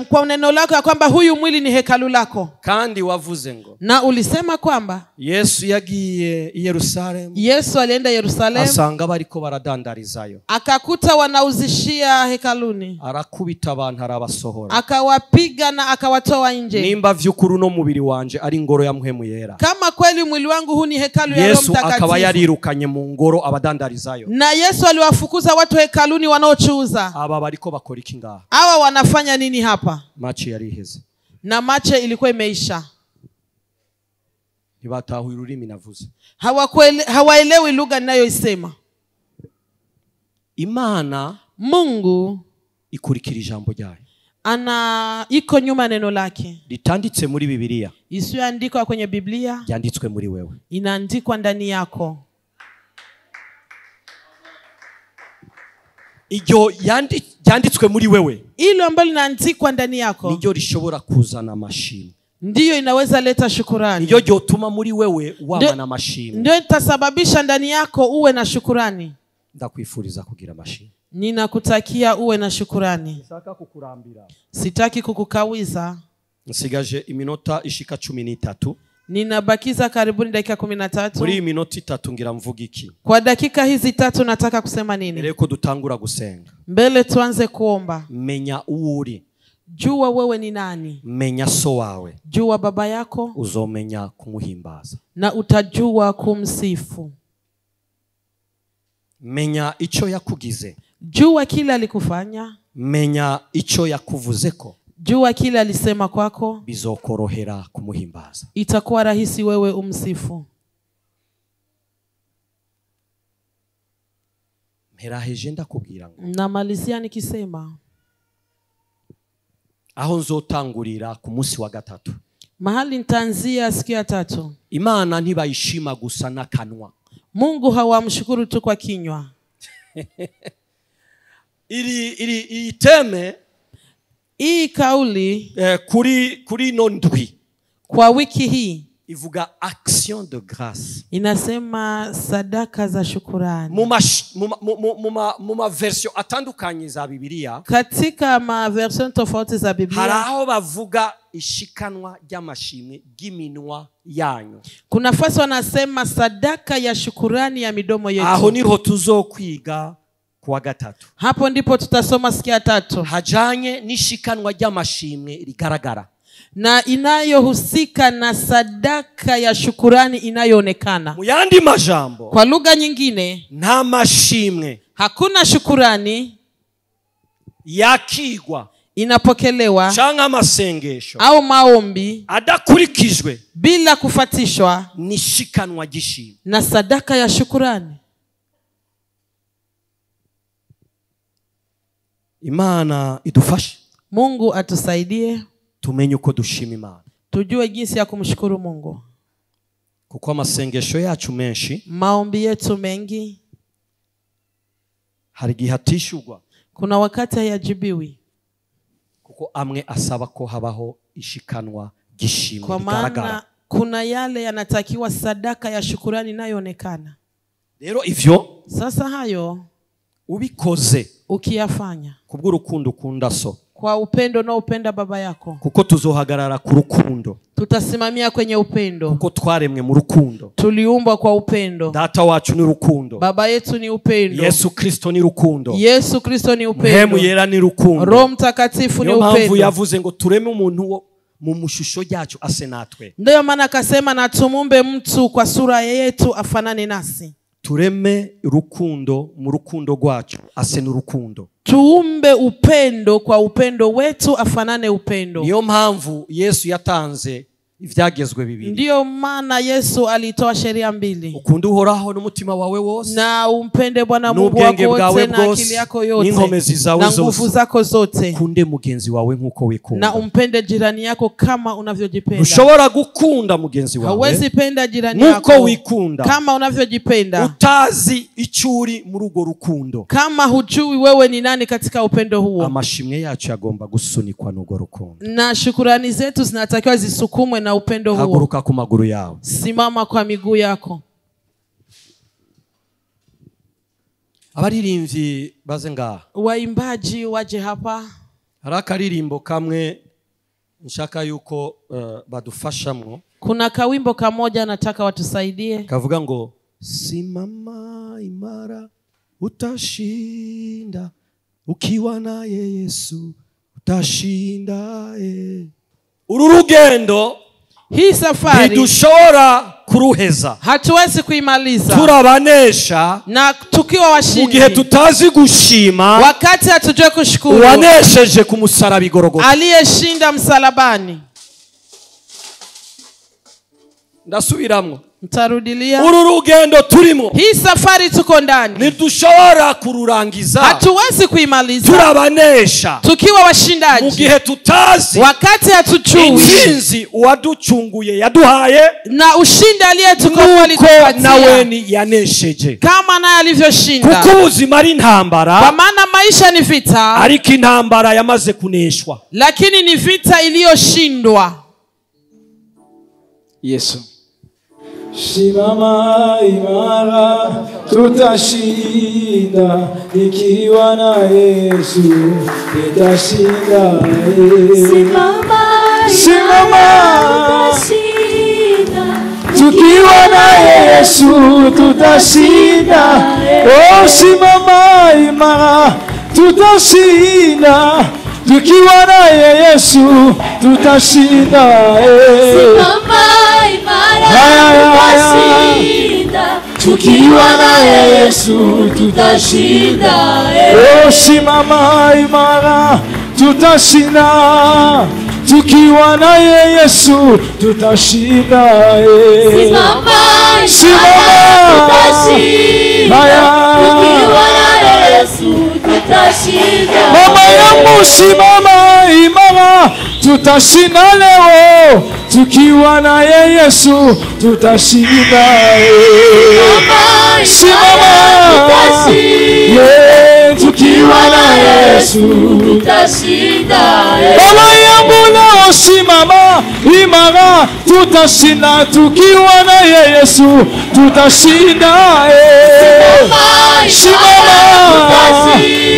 Kwa neno lako ya kwamba huyu mwili ni hekalu lako. Kandi wavuze ngo. Na ulisema kwamba Yesu yagiye i Yerusalemu. Yesu alienda Yerusalemu. Asanga bariko baradandarizayo. Akakuta wanauzishia hekaluni. Arakubita abantu arabasohora. Akawapiga na akawatoa nje. Nimba vyukuru no mubiri wanje ari ngoro ya Mpwemu Yera. Kama kweli mwili wangu huu ni hekalu ya Roho Mtakatifu. Yesu akaba yarirukanye mu ngoro abadandarizayo. Na Yesu aliwafukuza watu hekaluni wanaochuuza. Aba bariko bakora iki ngaha? Hawa wanafanya nini hapa? Machi yariheze. Na mache ilikuwa imeisha. Ntibatahuye ururimi navuze. Hawaelewi lugha ninayoisema. Imana Mungu ikurikira ijambo ryayo. Ana iko nyuma neno lake. Litanditse muri Bibiliya. Isiyoandikwa kwenye Biblia. Yanditswe muri wewe. Inaandikwa ndani yako. Iryo yanditswe muri wewe. Hilo ambalo linaandikwa ndani yako. Niryo rishobora kuzana amashimwe. Ndiyo inaweza leta shukurani. Niryo ryotuma muri wewe waba na amashimwe. Ndio itasababisha ndani yako uwe na shukurani. Ndakwifuriza kugira amashimwe. Ninakutakia uwe na shukurani. Sitaka kukurambira. Sitaki kukukawiza. Nsigaje iminota ishika 13. Ninabakiza karibuni dakika 13. Muri minota 3 ngira mvuga iki? Kwa dakika hizi 3 nataka kusema nini? Mbere ko dutangura gusenga. Mbele tuanze kuomba. Menya uuri. Jua wewe ni nani. Menya so wawe. Jua baba yako. Uzomenya kumuhimbaza. Na utajua kumsifu. Menya icho yakugize. Jua kila alikufanya. Menya icho yakuvuzeko. Jua kila alisema kwako. Bizokorohera kumuhimbaza. Itakuwa rahisi wewe umsifu. Meraheje ndakubwira ngo. Namalizia nikisema. Aho nzotangurira ku munsi wa gatatu. Mahali nitaanzia siku ya 3. Imana ntibayishima gusa nakanwa. Mungu hawamshukuru tu kwa kinywa. Iri iteme hii kauli kuri no ndwi kwa wiki hii ivuga action de grâce. Inasema sadaka za shukurani. Muma version atandukanye za Bibiliya. Katika ma version tofauti za Biblia. Hari aho bavuga ishikanwa ry'amashimwe ry'iminwa yanyu. Kuna nafasi wanasema sadaka ya shukurani ya midomo yetu. Aho niho tuzokwiga kuwa gatatu. Hapo ndipo tutasoma siku ya 3. Hajanye n'ishikanwa ry'amashimwe rigaragara. Na inayohusika na sadaka ya shukurani inayoonekana. Muyandi majambo. Kwa lugha nyingine, nta mashimwe. Hakuna shukurani yakigwa inapokelewa canke amasengesho au maombi adakurikijwe bila kufatishwa nishikanwa ry'ishimwe na sadaka ya shukurani. Imana idufashe. Mungu atusaidie. Tumenye uko dushima Imana. Tujue jinsi ya kumshukuru Mungu. Kuko amasengesho yacu menshi, maombi yetu mengi, hari igihe atishurwa. Kuna wakati hayajibiwi. Kuko amwe asaba ko habaho ishikanwa gishimwe Kwa rigaragara. maana kuna yale yanatakiwa sadaka ya shukurani inayoonekana. Rero ivyo Sasa hayo ubikoze ukiyafanya kubw'urukundo ukunda so, kwa upendo unaopenda baba yako, kuko tuzohagarara ku rukundo, tutasimamia kwenye upendo. Kuko twaremwe mu rukundo, tuliumbwa kwa upendo. Data wacu ni rukundo, baba yetu ni upendo, Yesu Kristo ni rukundo, Yesu Kristo ni upendo, Mpwemu Yera ni rukundo, Roho Mtakatifu ni Niyo mpamvu upendo. yavuze ngo tureme umuntu wo mu mushusho ryacu ase natwe. Ndiyo maana akasema na tumumbe mtu kwa sura yetu afanane nasi. Tureme rukundo mu rukundo rwacu ase n'urukundo. Tuumbe upendo kwa upendo wetu afanane upendo. Niyo mpamvu Yesu yatanze ivyagezwe bibiri. Ndiyo maana Yesu alitoa sheria mbili. Ukunde Uhoraho n'umutima wawe wose, na umpende Bwana Mungu n'ubwenge wako bwawe wote na bwose, akili yako yote, n'inkomezi zawe na nguvu zose. zako zote. Ukunde mugenzi wawe nkuko wikunda, na umpende jirani yako kama unavyojipenda. Ushobora gukunda mugenzi wawe Hauwezi penda jirani nkuko yako wikunda, kama unavyojipenda, utazi icuri muri urwo rukundo. kama hujui wewe ni nani katika upendo huo. Amashimwe yacu yagomba gusunikwa n'urwo rukundo. Na shukurani zetu zinatakiwa zisukumwe na upendo huo. Haguruka ku maguru yawe. Simama kwa miguu yako. Abaririmbyi baze ngaha. Waimbaji waje hapa. Hari akaririmbo kamwe nshaka yuko badufashamwo. Kuna kawimbo kamoja nataka watusaidie. Kavuga ngo simama imara utashinda, ukiwa naye Yesu utashinda. Uru rugendo, hii safari ntidushobora kuruheza, hatuwezi kuimaliza turabanesha na tukiwa washindi, mu gihe tutazi gushima, wakati hatujue kushukuru uwanesheje ku musaraba igorogota, aliyeshinda msalabani. Ndasubiramwo, ntarudilia. Uru rugendo turimo, hii safari tuko ndani, ntidushobora kururangiza, hatuwezi kuimaliza, turabanesha tukiwa washindaji, mu gihe tutazi, wakati hatujui intsinzi uwaducunguye yaduhaye, na ushindi aliyetukomboa alitupatia, nawe ni yanesheje kama naye alivyoshinda. Kuko ubuzima ari intambara, kwa maana maisha ni vita, ariko intambara yamaze kuneshwa, lakini ni vita iliyoshindwa. Yesu. Simama imara tutashinda, ikiwa na Yesu tutashinda. Simama tutashinda, tukiwa na Yesu tutashinda. Oh, simama imara tutashinda, tukiwa na Yesu tutashinda. Simama imara tutashinda, tukiwa na Yesu tutashinda. Oh, simama imara tutashinda, tukiwa na Yesu tutashinda. Simama imara tutashinda, tukiwa na Yesu tutashinda. Mama yangu simama imara tutashinda leo, tukiwa na Yesu tutashinda. Simama tutashinda, tukiwa na Yesu tutashinda. Mama yangu leo simama imara tutashinda, tukiwa na Yesu tutashinda. Simama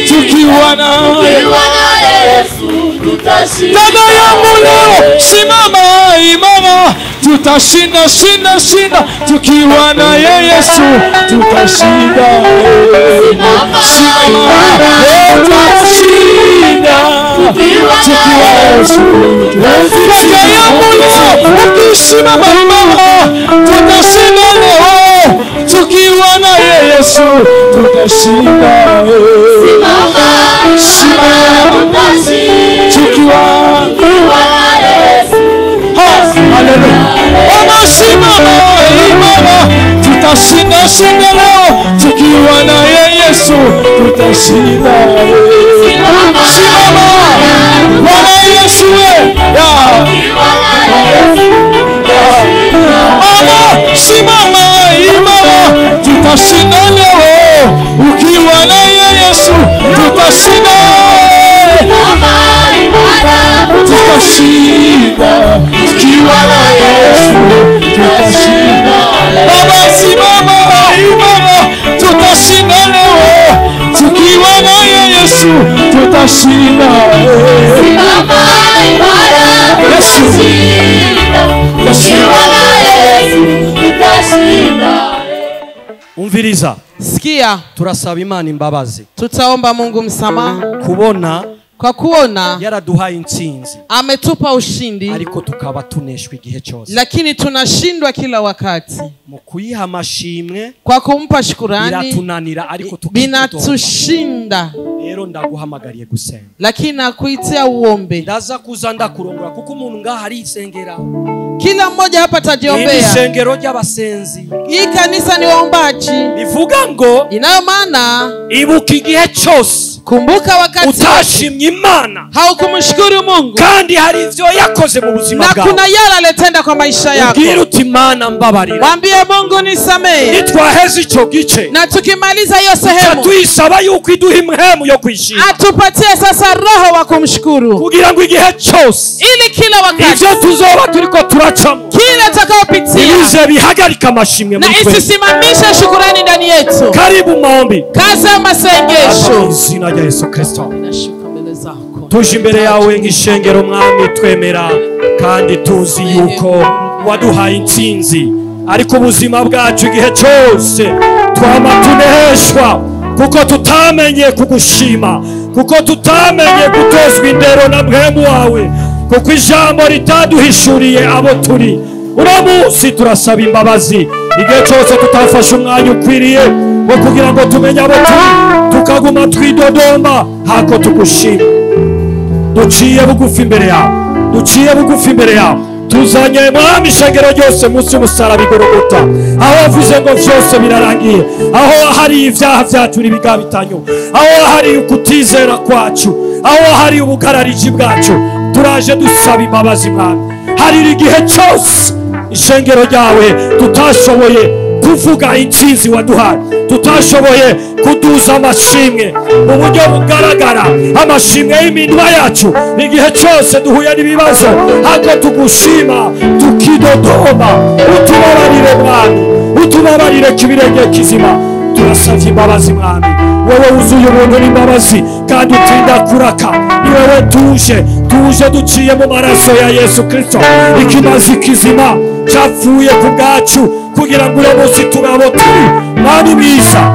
tukiwa na Yesu tutashinda. Dada yangu leo simama imara tutashinda, shinda shinda, tukiwa na Yesu tutashinda. Simama tutashinda, tukiwa na Yesu. Kaka yangu leo ukisimama imara tutashinda leo, tukiwa na Yesu tutashinda. Simama tutashinda, tukiwa na Yesu. Haleluya. Mama simama imara tutashinda, shinda leo, tukiwa na Yesu tutashinda. Simama Bwana Yesu we. Tutashinda leo ukiwa naye Yesu, tutashinda. Tutashinda ukiwa na Yesu, tutashinda. Baba simama imara, tutashinda leo tukiwa naye Yesu, tutashinda. Simama imara, tutashinda ukiwa na Yesu, tutashinda. Umviriza. Sikia. Turasaba Imana imbabazi. Tutaomba Mungu msamaha. Kubona kwa kuona yaraduhaye intsinzi, ametupa ushindi, ariko tukaba tuneshwa igihe cyose, lakini tunashindwa kila wakati. Mu kuyiha amashimwe, kwa kumpa shukurani, biratunanira ariko tukitotomba, binatushinda. Rero ndaguhamagariye gusenga, lakini nakuitia uombe. Ndaza kuza ndakurongora kuko umuntu ngaha arisengera. Kila mmoja hapa atajiombea. Isengero ry'abasenzi. Hii kanisa ni waombaji. Bivuga ngo inayo maana ibuka igihe cyose, kumbuka wakati utashimye Imana, haukumshukuru Mungu, kandi hari ivyo yakoze mu buzima na bwawe, kuna yale alitenda kwa maisha yako. Ubwira uti Imana mbabarira. Mwambie Mungu nisamehe. Nitwaheza ico gice, na tukimaliza hiyo sehemu, tuyisaba yuko iduha impwemu yo kwishima, atupatie sasa roho wa kumshukuru, kugira ngo igihe cyose, ili kila wakati ivyo tuzoba turiko turacamo, kila tutakayopitia, ibize bihagarika amashimwe na muri twe, isisimamishe shukurani ndani yetu. Karibu maombi, kaza masengesho. Izina rya Yesu Kristo. Nashuka mbele zako, tuje imbere yawe nk'ishengero mwami, twemera kandi tuzi yuko waduhaye intsinzi, ariko ubuzima bwacu igihe cyose twama tuneshwa kuko tutamenye kugushima, kuko tutamenye gutozwa indero na mpwemu wawe, kuko ijambo ritaduhishuriye abo turi. Uno munsi turasaba imbabazi igihe cyose tutafashe umwanya ukwiriye wo kugira ngo tumenye abo turi, tukaguma twidodomba hako tugushima. Duciye bugufi imbere yawe, duciye bugufi imbere yawe, tuzanye mwami ishengero ryose munsi y'umusaraba i Golgotha, aho wavuze ngo vyose birarangiye, aho hari ibyaha byacu n'ibigabitanyo, aho hari ukutizera kwacu, aho hari ubugarariji bwacu, turaje dusaba imbabazi mwami. Hari igihe cyose ishengero ryawe tutashoboye kuvuga intsinzi waduhaye, tutashoboye kuduza amashimwe mu buryo bugaragara, amashimwe y'iminwa yacu. Igihe cyose duhuye n'ibibazo hako tugushima tukidodoma. Utubabarire mwami, utubabarire kibirenge kizima. Turasavye imbabazi mwami, wewe wuzuye ubuntu n'imbabazi kandi utinda kuraka. Ni wewe tuje duciye mu maraso ya Yesu Kristo, ikimazi kizima cyapfuye ku bwacu kugira ngo uno munsi tube abo turi. Mwami mwiza,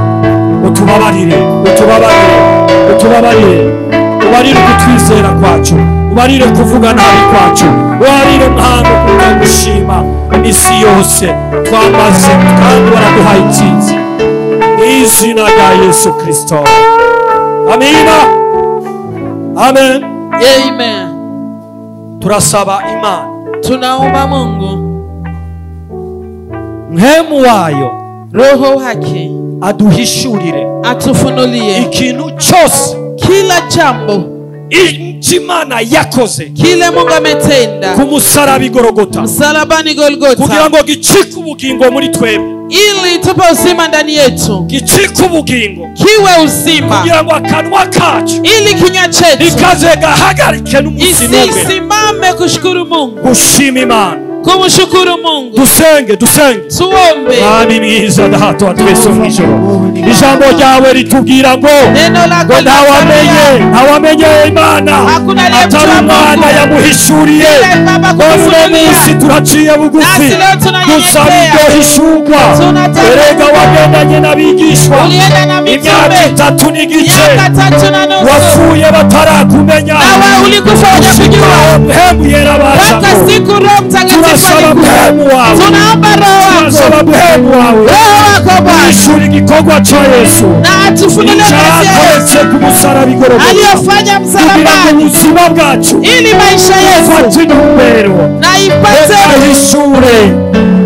utubabarire, utubabarire, utubabarire, ubarire kutwizera kwacu, ubarire kuvuga nabi kwacu, ubarire mwami kutagushima imisi yose twamaze kandi waraduhaye intsinzi. Izina rya Yesu Kristo. Amina. Amen. Amen. Turasaba Imana, tunaomba Mungu mpwemu wayo, roho wake aduhishurire, atufunulie ikintu cyose, kila jambo Imana yakoze, kile Mungu ametenda ku musaraba i Golgotha, msalabani Golgotha, kugira ngo gicike ubugingo muri twebwe, ili tupe uzima ndani yetu, gicike ubugingo, kiwe uzima, kugira ngo akanwa kacu, ili kinywa chetu ikaze gahagarike n'umunsi n'umwe, isisimame kushukuru Mungu, gushima Imana, kumshukuru Mungu. Dusenge, dusenge, tuombe. Mwami mwiza Data wa twese mu ijuru, ijambo ryawe ritubwira ngo ntawamenye Imana atari umwana yamuhishuriye. Uno munsi turaciye bugufi dusaba iryo hishurwa. Erega wagendanye n'abigishwa imyaka 3 n'igice, wapfuye batarakumenya, mpwemu yera baza. Turasaba mpwemu wawe, turasaba mpwemu wawe ishuri igikorwa cya Yesu cyakoretse ku musaraba i Golgotha, aliyofanya msalabani, ubuzima bwacu ili maisha yetu ifate intumbero, na ipate reka yishure,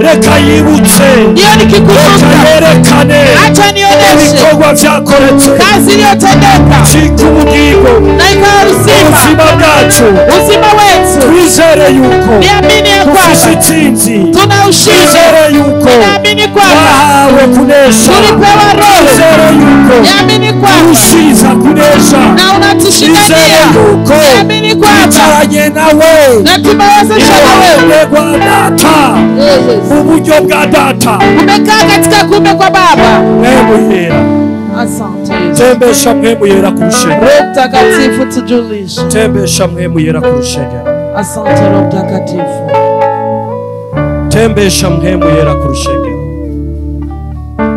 reka yibutse, hiyo nikikumbuka, reka yerekane, acha nionyeshe ibikorwa vyakoretse, kazi iliyotendeka, cika ubugingo na ikawa uzima. Ubuzima bwacu, Uzima wetu, twizere yuko niamini ya dufise kwamba intsinzi, tuna ushindi. twizere yuko Ninaamini kwamba twahawe kunesha, tulipewa roho. twizere yuko Niamini kwamba turushiza kunesha, na twizere unatushindania. yuko Niamini kwamba twicaranye nawe na tumewezeshwa na wewe. iruhande rwa data, Yes. uburyo bwa data. Umekaa katika kuume kwa Baba. Mpwemu Yera, Asante Yesu. tembesha Mpwemu Yera ku rushengero, Roho Mtakatifu tujulishe. tembesha Mpwemu Yera ku rushengero, Asante Roho Mtakatifu. tembesha Mpwemu Yera ku rushengero.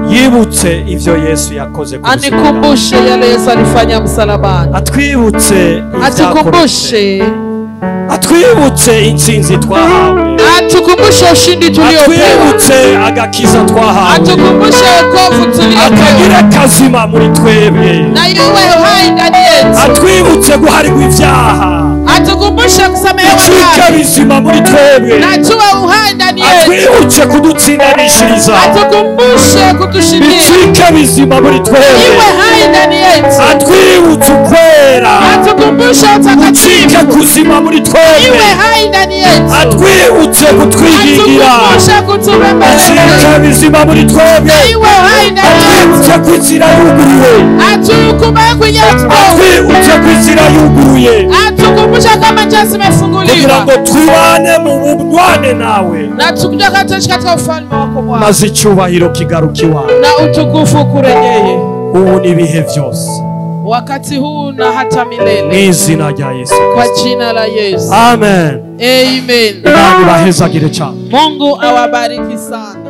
Yibutse ivyo Yesu yakoze ku rushengero, Anikumbushe yale Yesu alifanya msalabani. atwibutse ivyakoretse, Atukumbushe, atwibutse intsinzi twahawe, atukumbushe ushindi tuliopewa, atwibutse agakiza twahawe, atukumbushe wokovu tuliopewa, akagira kazima muri twebwe, na iwe uhai ndani yetu, atwibutse guharirwa ivyaha, atukumbushe kusamehewa icike dhambi bizima muri twebwe, na tuwe uhai ndani yetu, atwibutse kudutsindanishiriza, atukumbushe kutushindia, icike bizima muri iwe twebwe, hai ndani yetu, atwibutse ukwera, atukumbushe ucike utakatifu, kuzima muri iwe twebwe, hai ndani yetu, atwibutse kutwiringira, atukumbushe kutubembeleza, icike bizima muri twebwe, iwe hai ndani yetu, atwibutse ko inzira yuguruye, atukumbuke kwenye atwibutse ko inzira yuguruye, atukumbushe kama njia kugira zimefunguliwa ngo tubane mu bubwane nawe, na tukitoka tuishi katika ufalme wako Bwana, maze icyubahiro kigaruka iwawe na utukufu kurejee ubu n'ibihe byose, wakati huu na hata mu milele, izina rya Yesu kwa Kristo, jina la Yesu, amen. amen. Imana ibahezagire cyane. Mungu awabariki sana.